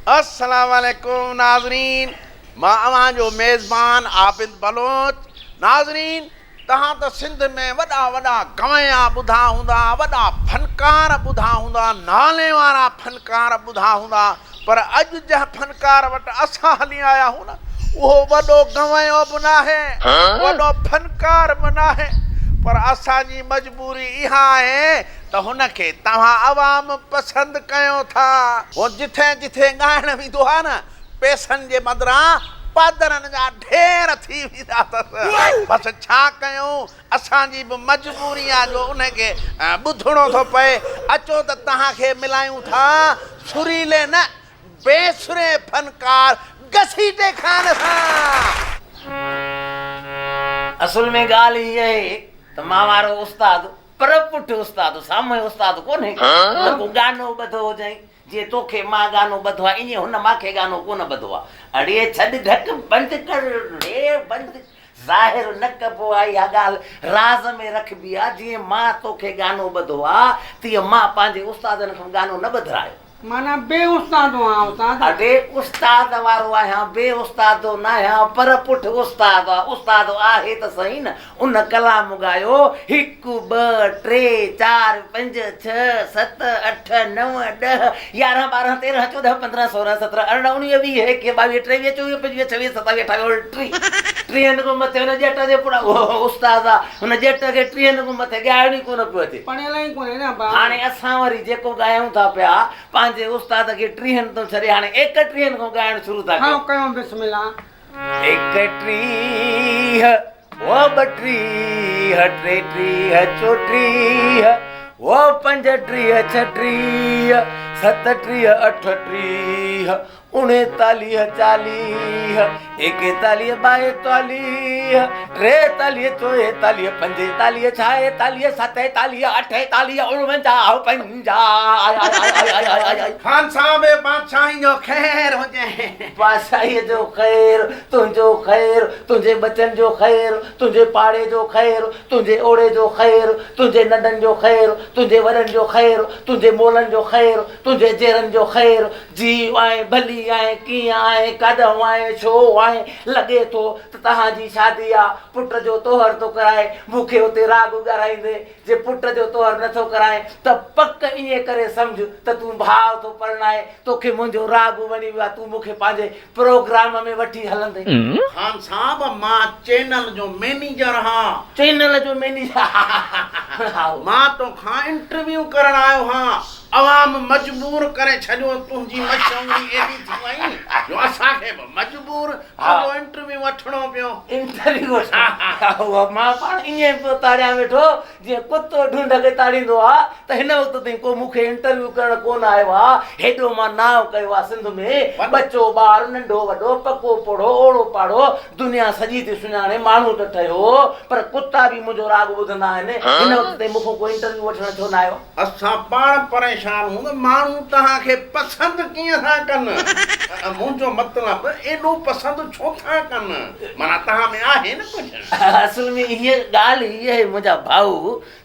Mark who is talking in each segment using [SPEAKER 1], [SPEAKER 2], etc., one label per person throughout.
[SPEAKER 1] السلام عليڪم ناظرين مان اوهان جو ميزبان عابد بلوچ ناظرين توهان ته سنڌ ۾ وڏا وڏا گويا ٻڌا هوندا وڏا فنڪار ٻڌا هوندا نالي وارا فنڪار ٻڌا هوندا پر اڄ جنهن فنڪار وٽ اسان هلي آيا آهيون نه اهو وڏو گويو به ناهي وڏو فنڪار به ناهي پر اسان جي مجبوري اها آهي ته هن کي توهان عوام پسند ڪيو ٿا. هو جٿي جٿي ڳائڻ ويندو آهي نه پئسن جي بدران پادرن جا ڍير ٿي ويندا اٿس. بس ڇا ڪيون اسان جي به مجبوري آهي جو ان کي ٻڌڻو ٿو پئي. اچو ته توهان کي ملايون ٿا سريلي نه بي سري فنڪار گسيٽي خان سان.
[SPEAKER 2] اصل ۾ ڳالهه هيء آهي ته مان وارو استاد پر پٽ استاد سامهون استاد ڪونهي ته ڪو گانو ٻڌو هجئين، جيئن توکي مان گانو ٻڌو آهي ائين هن مانکي گانو ڪونه ٻڌو آهي. اڙي ڇڏ ڍڪ بند ڪر ڙي بند ظاهر نه ڪبو آهي اها ڳالهه راز ۾ رکبي آهي جيئن مان توکي گانو ٻڌو آهي تيئن مان پنهنجي استادن کان گانو نه ٻڌرايو.
[SPEAKER 3] معنيٰ بي استادو آهان استاد.
[SPEAKER 2] اڙي استاد وارو آهيان بي استادو ناهيان پر پٺ استاد آ استاد آهي ته سهي نه ان ڪلام ڳايو هڪ ٻه ٽي چار پنج ڇهه ست اٺ نو ڏهه يارهن ٻارهن تيرهن چوڏهن پندرهن سورهن سترهن ارڙهن اڻويهه ويهه ايڪيهه ٻاويهه ٽيويهه چوويهه پنجويهه ڇويهه ستاويهه اٺاويهه اڻٽيهه ٽيهن کان مٿي هن ڄٽ جي پڙ استاد آ هن ڄٽ کي ٽيهن کان مٿي ڳائڻ ئي ڪونه پيو اچي.
[SPEAKER 3] پڙهيل ئي ڪونهي نه ابا.
[SPEAKER 2] هاڻي اسان وري جيڪو ڳايون ٿا پيا پنهنجي استاد کي ٽيهن تون ڇڏي هاڻي ايڪٽيهن کان ڳائڻ شروع ٿا ڪيون.
[SPEAKER 3] ها ڪيو بسم الله.
[SPEAKER 2] ايڪٽيهه او ٻٽيهه ٽيٽيهه چوٽيهه او پنجٽيهه ڇٽيهه ستٽيهه اٺٽيهه اڻيتاليهه چاليهه، ايڪيتاليهه ٻائيتاليهه، ٽيتاليهه چوئيتاليهه، پنجيتاليهه ڇائيتاليهه، ستيتاليهه اٺيتاليهه، اڻونجاهه پنجاهه.
[SPEAKER 1] خان صاحب بادشاهي جو خير هجي.
[SPEAKER 2] بادشاهيء جو خير، تنهنجو خير، تنهنجي ٻچن جو خير، تنهنجي پاڙي جو خير، تنهنجي اوڙي جو خير، تنهنجي ننڍن جو خير، تنهنجي وڏن جو خير، تنهنجي مولن جو خير، تنهنجي جيرن جو خير، جي آهين، ڀلي آهين، ڪيئن آهين، ڪاڏانهن آهين، ڇو آهين، لڳي ٿو ته توهان جي شادي آ، پٽ جو طوهر ٿو ڪرائين، مون کي اتي راڳ ڳارائيندين، جي پٽ جو طوهر نه ٿو ڪرائين ته پڪ ائين ڪري سمجهه ته تون ڀاء ٿو پرڻائين، توکي منهنجو راڳ وڻي ويو آ، تون مون کي پنهنجي پروگرام ۾ وٺي هلندين.
[SPEAKER 1] خان صاحب مان چينل جو مئنيجر هان.
[SPEAKER 2] چينل جو مئنيجر هائو.
[SPEAKER 1] مان توکان انٽرويو ڪرڻ آيو هان. عوام مجبور ڪري ڇڏيو تنهنجي مشهوري ايڏي ٿي وئي جو اسان کي به مجبور تنهنجو انٽرويو وٺڻو پيو.
[SPEAKER 2] انٽرويو وٺڻو مان پاڻ ائين پيو تاڙيان ويٺو جيئن ڪتو ڍونڍ کي تاڙيندو آ ته هن وقت تائين ڪو مون کي انٽرويو ڪرڻ ڪونه آيو آ. هيڏو مان نانء ڪيو آ سنڌ ۾، ٻچو ٻار، ننڍو وڏو، پڪو پوڙهو، اوڙو پاڙو، دنيا سڄي ٿي سڃاڻي، ماڻهو ته ٺهيو پر ڪتا به منهنجو راڳ ٻڌندا آهن. هن وقت تائين مون کان ڪو انٽرويو وٺڻ ڇو نه آيو آ؟
[SPEAKER 1] اسان پاڻ پريشان هون ته ماڻهو توهان کي پسند ڪيئن ٿا ڪن؟ منهنجو مطلب ايڏو پسند ڇو ٿا ڪن؟ معنيٰ توهان ۾ آهي نه ڪجهه.
[SPEAKER 2] اصل ۾ هيء ڳالهه هيء آهي منهنجا ڀائو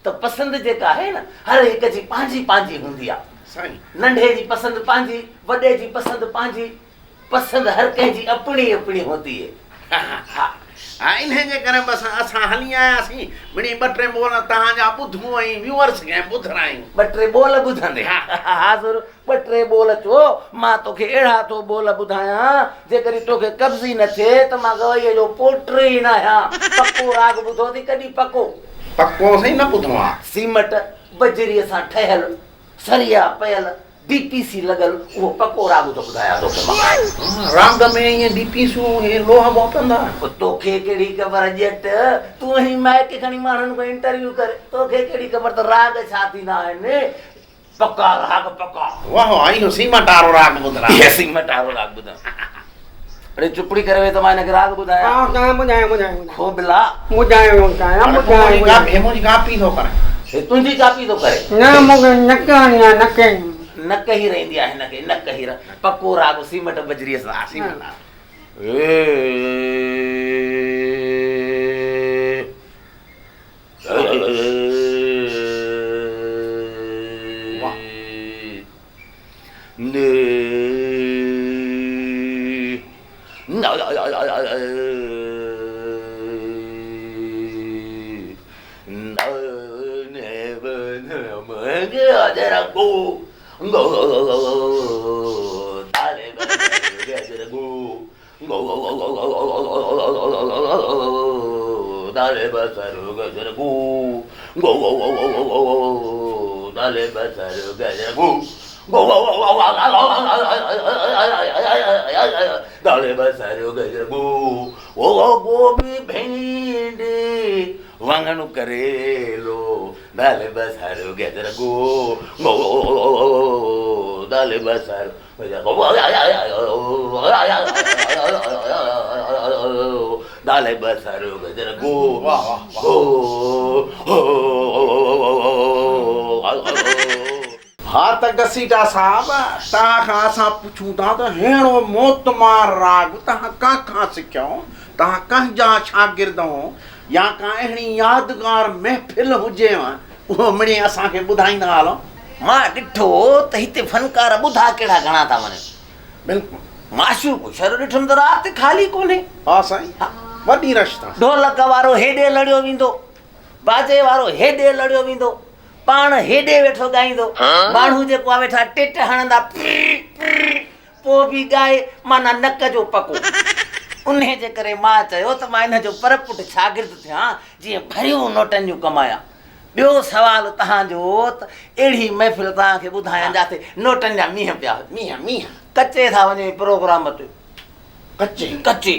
[SPEAKER 2] ته پسند جيڪا آهي نه هر هڪ جي پنهنجي پنهنجي هوندي آهي.
[SPEAKER 1] سائين.
[SPEAKER 2] ننڍي جي پسند پنهنجي، وڏي جي پسند پنهنجي. پسند هر ڪنهن جي اپڻي اپڻي هوندي هي.
[SPEAKER 1] ها ها انهي جي ڪري بس اسان هلي آياسين مڙئي ٻه ٽي ٻول توهان جا ٻڌون ۽ ويوئرس کي ٻڌرايون.
[SPEAKER 2] ٻه ٽي ٻول ٻڌندي؟ حاضر ٻه ٽي ٻول ڇو مان توکي اهڙا ٿو ٻول ٻڌايان جيڪڏهن توکي قبضي نه ٿئي ته مان گوئيء جو پوٽ ئي ناهيان. پڪو راڳ ٻڌو اٿئي ڪڏهن پڪو؟
[SPEAKER 1] پڪو سائين نه ٻڌو آ.
[SPEAKER 2] سيمٽ بجريء سان ٺهيل سريا پيل ڊي پي سي لڳل اهو پڪو راڳ ٿو ٻڌايان توکي مان.
[SPEAKER 1] راڳ ۾ ائين ڊي پي سيون هي لوهه واپرندا آهن.
[SPEAKER 2] پوء توکي ڪهڙي خبر ڄٽ، تون هي مائيڪ کڻي ماڻهن کان انٽرويو ڪر، توکي ڪهڙي خبر ته راڳ ڇا ٿيندا آهن. پڪا راڳ پڪا.
[SPEAKER 1] واهه واهه اهو سيمٽ وارو راڳ ٻڌراء.
[SPEAKER 2] اهو سيمٽ وارو راڳ ٻڌاء. اڙي چپڙي ڪري ويهه ته مان هن کي راڳ ٻڌايان.
[SPEAKER 3] ها سائين ٻڌايو ٻڌايو.
[SPEAKER 2] کوبلا.
[SPEAKER 3] ٻڌايو سائين ٻڌايو.
[SPEAKER 1] هي منهنجي ڪاپي ٿو ڪري.
[SPEAKER 2] هي تنهنجي ڪاپي ٿو ڪري.
[SPEAKER 3] نه مون کي نڪ هڻي آهي نڪ.
[SPEAKER 2] نڪ ئي رهندي آهي هن کي نڪ ئي پڪو راڳ سيمٽ بجريء سان.
[SPEAKER 1] ها سيمٽ وارو. واهه.
[SPEAKER 2] واڱڻ ڪريلو دال بصر گجر دال بصر دال بصر گجر گو
[SPEAKER 1] ها ته گسيٽا صاحب توهان کان اسان پڇون ٿا ته ههڙو موتمار راڳ توهان ڪنهن کان سکيو؟ توهان ڪنهن جا شاگرد هو يا ڪا اهڙي يادگار محفل هجيو اهو مڙئي اسان کي ٻڌائيندا هلو.
[SPEAKER 2] مان ڏٺو ته هتي فنڪار ٻڌا ڪهڙا گهڻا ٿا وڃن.
[SPEAKER 1] بلڪل.
[SPEAKER 2] معشوق شھر ڏٺم ته رات خالي ڪونهي.
[SPEAKER 1] ها سائين وڏي رش اٿس.
[SPEAKER 2] ڍولڪ وارو هيڏي لڙيو ويندو، باجي وارو هيڏي لڙيو ويندو، پاڻ هيڏي ويٺو ڳائيندو، ماڻهو جيڪو آ ويٺا ٽيٽ هڻندا پري پري پوء به ڳائي معنيٰ نڪ جو پڪو. انهي جي ڪري مان چيو ته مان ان جو پرپٺ شاگرد ٿيان جيئن ڀريون نوٽن جون ڪمايان. ٻيو سوال توهان جو ته اهڙي محفل توهان کي ٻڌايان جاتي نوٽن جا مينهن پيا هجن.
[SPEAKER 1] مينهن مينهن.
[SPEAKER 2] ڪچي ٿا وڃون پروگرام تي.
[SPEAKER 1] ڪچي.
[SPEAKER 2] ڪچي.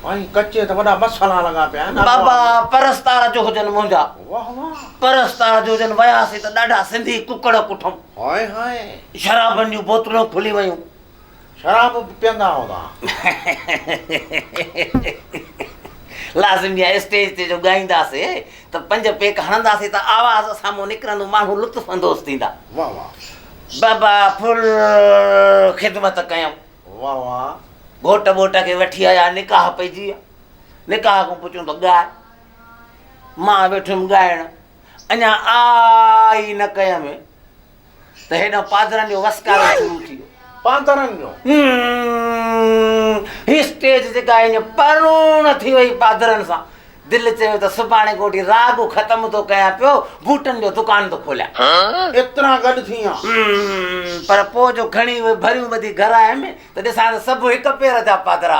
[SPEAKER 1] سائين ڪچي ته وڏا مسئلا لڳا پيا آهن.
[SPEAKER 2] بابا پرستار جو هجن منهنجا.
[SPEAKER 1] واه واه.
[SPEAKER 2] پرستار جو هجن وياسين ته ڏاڍا سنڌي ڪڪڙ ڪٺم.
[SPEAKER 1] High high.
[SPEAKER 2] شرابن جون بوتلون کلي ويون.
[SPEAKER 1] شراب به پيئندا هوندا.
[SPEAKER 2] لازمي آهي اسٽيج تي جو ڳائينداسي ته پنج پيڪ هڻنداسي ته آواز اسان مون نڪرندو ماڻهو لطف اندوز ٿيندا.
[SPEAKER 1] واه واه.
[SPEAKER 2] بابا فل خدمت ڪيم.
[SPEAKER 1] واه واه.
[SPEAKER 2] گهوٽ ٻوٽ کي وٺي آيا نڪاح پئجي ويا. نڪاح کان پڇيون ته ڳاء. مان ويٺم ڳائڻ. اڃا آء ئي نه ڪيم ته هيڏانهن پادرن جو وسڪارو شروع ٿي ويو.
[SPEAKER 1] پادرن جو؟
[SPEAKER 2] هي اسٽيج جيڪا ائين پروڻ ٿي وئي پادرن سان. دل چيو ته سڀاڻي ڳوٺي راڳ ختم ٿو ڪيان پيو، بوٽن جو دڪان ٿو کوليان.
[SPEAKER 1] ايترا گڏ ٿي ويا؟
[SPEAKER 2] پر پوء جو کڻي اهي ڀريون ٻڌي گهر آيم ته ڏسان ته سڀ هڪ پير جا پادرا.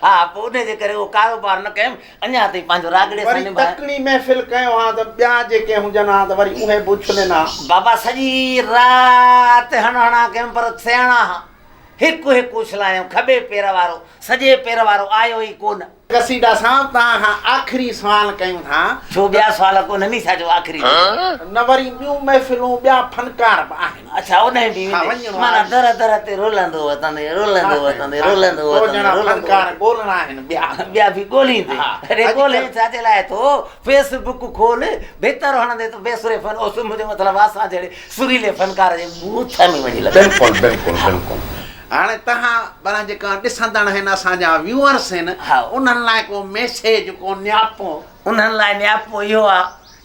[SPEAKER 2] ها پوء انهي جي ڪري اهو ڪاروبار نه ڪيم، اڃا تائين پنهنجو راڳڙي سان
[SPEAKER 1] وري
[SPEAKER 2] نڀايان.
[SPEAKER 1] تڪڙي محفل ڪيو ها ته ٻيا جيڪي هجن ها ته وري اهي به اڇلين ها.
[SPEAKER 2] بابا سڄي رات هڻ هڻان ڪيم پر سياڻا ها، هڪ هڪ اڇلايم، کٻي پير وارو، سڄي پير وارو آيو ئي ڪونه.
[SPEAKER 1] قصيده صاحب توهان کان آخري سوال ڪيون ٿا.
[SPEAKER 2] ڇو ٻيا سوال ڪونهن ني ڇا جو آخري ٿو ڪرين.
[SPEAKER 1] نه وري ٻيون محفلون ٻيا فنڪار به آهن.
[SPEAKER 2] اڇا اوڏانهن به ويندي معنيٰ در در تي رلندو وتندي رلندو وتندي رلندو وتندي رلندو
[SPEAKER 1] فنڪار ڳولڻا آهن ٻيا.
[SPEAKER 2] ٻيا به ڳوليندي. اڙي ڳولين ڇا جي لاء ٿو فيس بڪ کول ڀتر هڻندي ته بي سري فن اوس منهنجو مطلب اسان جهڙي سريلي فنڪار جي ٻوٿ ۾ وڃي لڳندي.
[SPEAKER 1] بلڪل بلڪل بلڪل هاڻي توهان ڀلا جيڪا ڏسندڙ آهن اسان جا ويوئرس آهن انهن لاء ڪو ميسيج ڪو نياپو.
[SPEAKER 2] انهن لاء نياپو اهو آ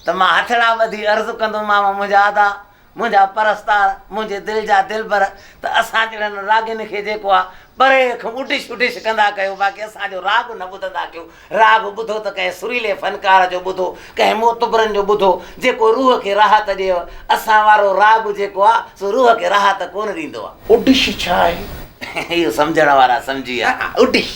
[SPEAKER 2] ته مان هٿڙا ٻڌي عرض ڪندومانو منهنجا ادا منهنجا پرستار، منهنجي دل جا دلبر ته اسان جهڙن راڳين کي جيڪو آ پري کان اڊش اڊش ڪندا ڪيو باقي اسان جو راڳ نه ٻڌندا ڪيو. راڳ ٻڌو ته ڪنهن سريلي فنڪار جو ٻڌو، ڪنهن معتبرن جو ٻڌو جيڪو روح کي راحت ڏيو. اسان وارو راڳ جيڪو آ سو روح کي راحت ڪونه ڏيندو آ.
[SPEAKER 1] اڊش ڇا آهي؟
[SPEAKER 2] اهو سمجهڻ وارا سمجهي ويا.
[SPEAKER 1] اڊش.